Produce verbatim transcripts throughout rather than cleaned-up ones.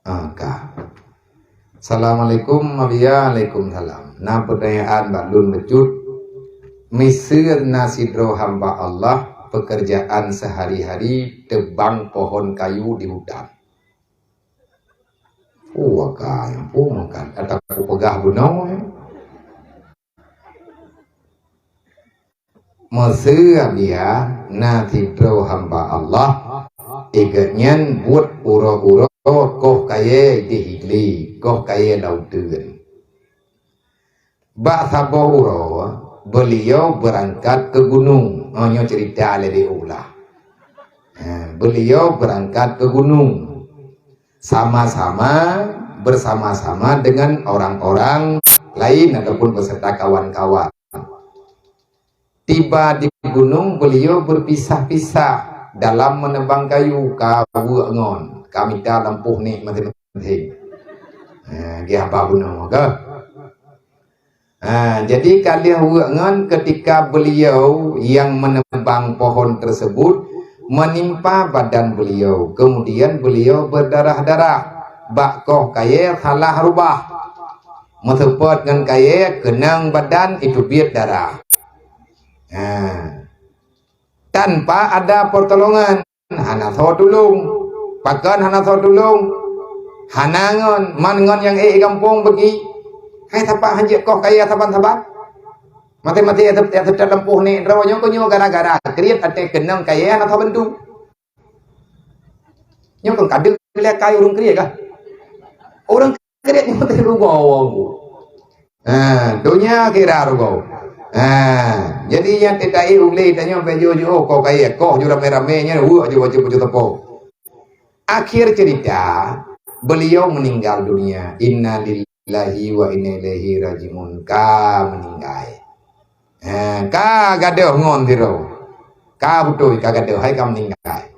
Ah, ka. Assalamualaikum, Mabiya. Waalaikumsalam. Na peutanyaan bak lôn bacut. Miseue na sidroe hamba Allah, pekerjaan sehari-hari tebang pohon kayu di hutan. Oh, ka, ya ampun, kan. Ata kupeugah bunoe. Meuseu Abiya na sidroe hamba Allah, i gobnyan buet uroe-uroe koh kayée di hili, koh kayée lam uteuen. Bak saboh uroe, beuliau beurangkat keu gunong. Oh, nyoe ceurita lé di ulah. Ha, beuliau beurangkat keu gunong. Sama-sama, bersama-sama dengan orang-orang lain ataupun beserta kawan-kawan. Tiba di gunong, beliau berpisah-pisah dalam menebang kayu, ka weuek ngon, ka mita lampôh nek maséng-maséng. Ha, geuh haba bunoe ka. Ha, jadi ka lheueh weuek ngon, ketika beliau yang menebang pohon tersebut menimpa badan beliau, kemudian beliau berdarah-darah. Bak koh kayée salah rubah. Meuseupôt ngon kayée keunong badan iteubiet darah. Ha. Tanpa ada pertolongan, hana soe tulông. Pakon hana soe tulông? Hana ngon, man ngon nyang ék gampông bagi. Hai sapat hanjeuet koh kayée saban-saban. Maté-maté ya teutab lampôh nek droe nyoe keu nyoe gara-gara kriet até keunong kayée hana soe bantu. Nyoe kon ka deuh lé kai ureuëng kriet kah? Ureuëng kriet nyoe teuh rugoe. Ha, donya kira rugoe. Ha, jadi nyang teutai ulée tanyoe bak jiôh-jiôh koh kayée, koh ju ramé-ramé nyan weuek ju bacut-bacut teupô. Akhir cerita, beliau meninggal dunia. Innalillahi wa inna ilaihi rajiun. Ka meninggai. Ha, ka gadôh ngon sidroe. Ka beutôi ka gadôh, hai ka meninggai.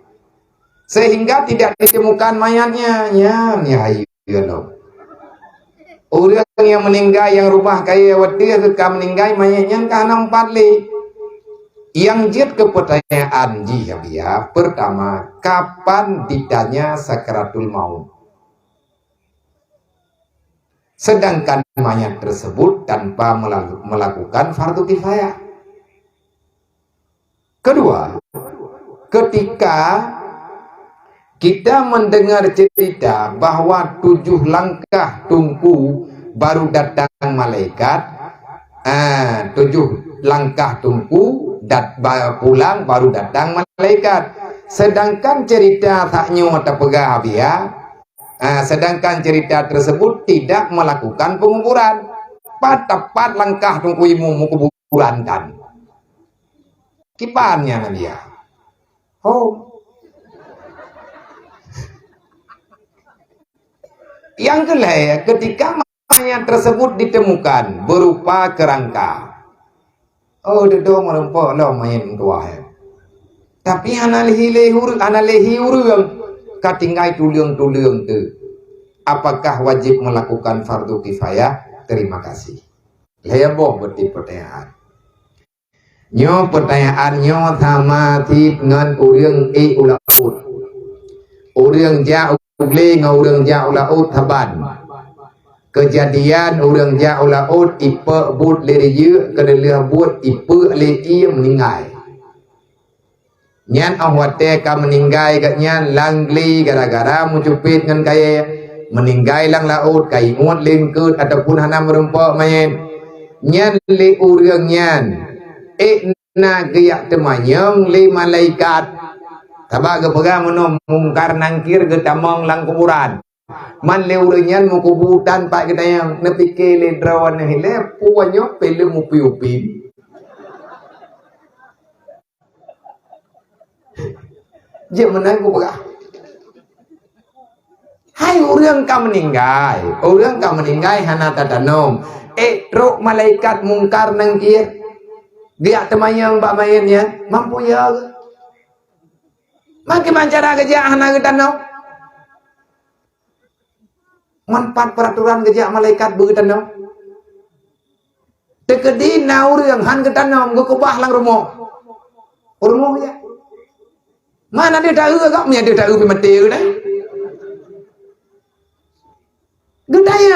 Sehingga tidak ditemukan mayatnya. Nyan, ya, ayo, ya Allah. Ureuëng nyang meninggai nyang rubah kayée watée ka meninggai, mayat nyan ka hana meupat lé. Nyang jeuet keu peutanyaan jih, Abiya, pertama, kapan ditanya sakaratul maut? Sedangkan mayat tersebut tanpa melalu-, melakukan fardu kifayah. Kedua, ketika kita mendengar cerita bahwa tujuh langkah tungku baru datang malaikat, ah, tujuh langkah tungku dat-, ba-, pulang baru datang malaikat. Sedangkan cerita sak nyoe tapeugah Abiya, ah, sedangkan cerita tersebut tidak melakukan penguburan. Pat tepat langkah tungku imu meukuburan dan kiban nyan Abiya. Oh. Yang kelhée, ketika mayat tersebut ditemukan berupa kerangka. Oh, dedo meureumpok lom mayat meutuwah, eh. Tapi hana lé hi lé ureuëng, hana lé hi ureuëng ka tinggai tuleueng-tuleueng teuh. Apakah wajib melakukan fardu kifayah? Terima kasih. Lhée boh beuti peutanyaan. Nyoe peutanyaan nyoe sama cit ngon ureuëng ék u laôt. Ureuëng jak u glé ngon ureuëng jak u laôt saban. Keujadian ureuëng jak u laôt ipeuk buet lé riyeuk, keuneulheueh buet ipeuk lé ié meuninggai. Nyan óh watée ka meuninggai gobnyan lam glé gara-gara meucupet ngon kayée, meuninggai lam laôt ka ingot lé eungkôt ataupun hana meurumpok manyét. Nyan lé ureuëng nyan ék na geujak teumanyong lé malaikat. Sabab geupeugah meunoe Mungkar Nangkir geutamong lam kuburan. Man lé ureuëng nyan meukubu tan pat geutanyong, neupike lé droeneuh ilée, peue nyoe peuleueh mupi-upi. Jeuet meunan kupeugah. Hai ureuëng ka meuninggai, ureuëng ka meuninggai hana tatanom. Ék trok malaikat Mungkar Nangkir geujak teumanyong bak manyét nyan, mampu ya? Meukiban cara geujak hana geutanom. Manfaat peraturan geujak malaikat beugeutanoh. Teukeudi na ureuëng han geutanom geukeubah lam rumoh. Rumoh ya. Mana dia tahu agak punya dia tahu pi mati ke dah.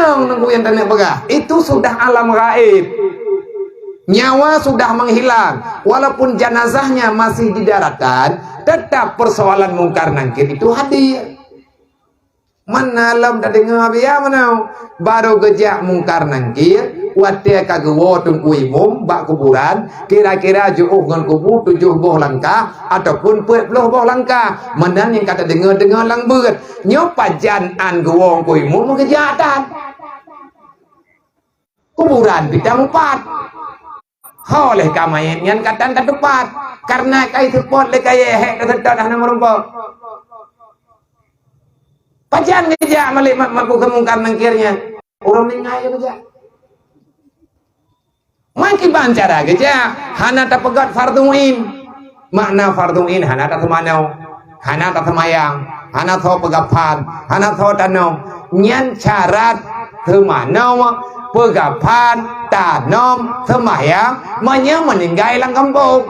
Nyang nunggu nyang taneuk peugah, itu sudah alam gaib. Nyawa sudah menghilang, walaupun jenazahnya masih di daratan, tetap persoalan Mungkar Nangkir itu hadir. Mana lom tadeungoe biya meunoe, baru geujak Mungkar Nangkir, watée ka geuwoe Teungku Imum bak kuburan, kira-kira jiôh ngon kubu tujoh boh langkah ataupun peuet ploh boh langkah. Meunan nyang ka tadeungoe-deungoe lam beuet. Nyoe pajan án geuwoe Teungku Imum meugeujak tan. Kuburan pih tameupat. Ho lheueh ka manyét nyan ka tan tatupat, kareuna ka jiseupôt lé kayée hék teuseutôt hana meurumpok. Pajan geujak malék ma-, maku keu Mungkar Nangkir nyan? Ureuëng meuninggai geujak. Meukiban cara geujak, hana tapeugét fardhu ain. Makna fardhu ain hana taseumanoe, hana taseumayang, hana soe peugah phan, hana soe tanom. Nyan syarat seumanoe, peugah phan, tanom, seumayang, meunyoe meuninggai lam gampông.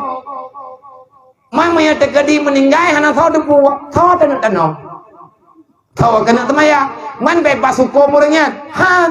Man meunyoe teukeudi meuninggai hana soe teupeue, soe taneuk tanom. Soe keuneuk seumayang, man bebas huköm ureuëng nyan. Han.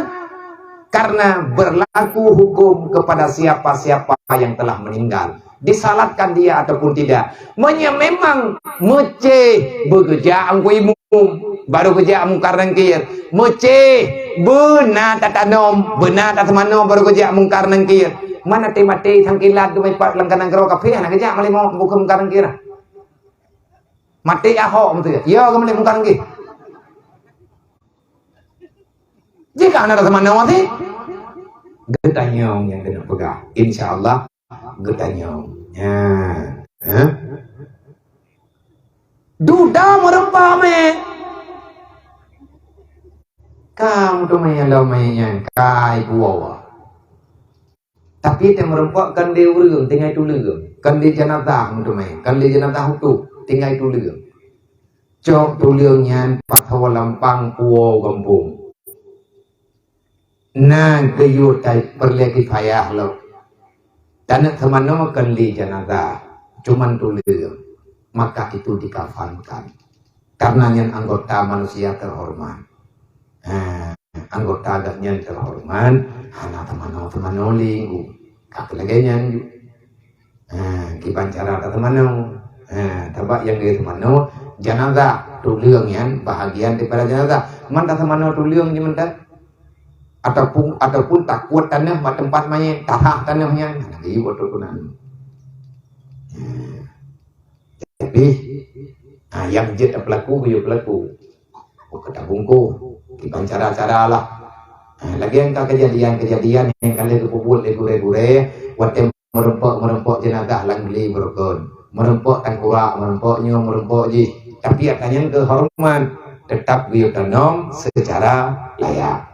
Karena berlaku hukum kepada siapa-siapa yang telah meninggal. Disalatkan dia ataupun tidak. Meunyoe memang meucéh beugeujak Teungku Imum, baru geujak Mungkar Nangkir. Meucéh beuna tatanom, beuna taseumanoe, baru geujak Mungkar Nangkir. Man até maté sangkilat dumai pat lam kanang keudroe kafé hana geujak malék mo-, bukon Mungkar Nangkir. Maté Ahok meutu ya. Ya, keumalek Mungkar Nangkir. Jika hana rasa mana wasi, geutanyong nyang keuneuk peugah. Insya Allah geutanyong. Ya. Hah? Duda meureumpok mé. Kamu tu mé lom mé nyan kai buawa. Tapi teumeureumpok kon lé ureuëng tinggai tuleueng, kon lé jeunazah meuteumé, kon lé jeunazah utoh tinggai tuleueng. Cok tuleueng nyan pasoe lampang puwoe gampông. Na geuyue tai peureulée kifayah lom. Taneuk seumanoe kon lé jeunazah, cuman tuleueng, maka itu dikafankan. Karena nyan anggota manusia terhormat. Ha, anggota geuh nyan terhormat, hana teumanoe-teumanoe lé. Ka lagée nyan ju. Ha, kiban cara tateumanoe. Ha, tabak nyang geuyue teumanoe, jeunazah, tuleueng nyan bahagian daripada jeunazah. Man tateumanoe tuleueng nyan mantong. Ataupun, ataupun takuet tanoh bak teumpat manyét, tarah tanoh nyan. Hana geuyue beutôi keunan. Ha. Tapi, ha, nyang jeuet tapeulaku, geuyue peulaku. Buka tabungkôh, kiban cara-cara lah. Ha, lagée nyang ka keujadian-keujadian nyang ka lheueh geupeubuet lé gurée-gurée, watée meureumpok-meureumpok jeunazah lam glé beurukon. Meureumpok tangkurak, meureumpok nyoe, meureumpok jih. Tapi ata nyan keu horeumat, teutap geuyue tanom seucara layak.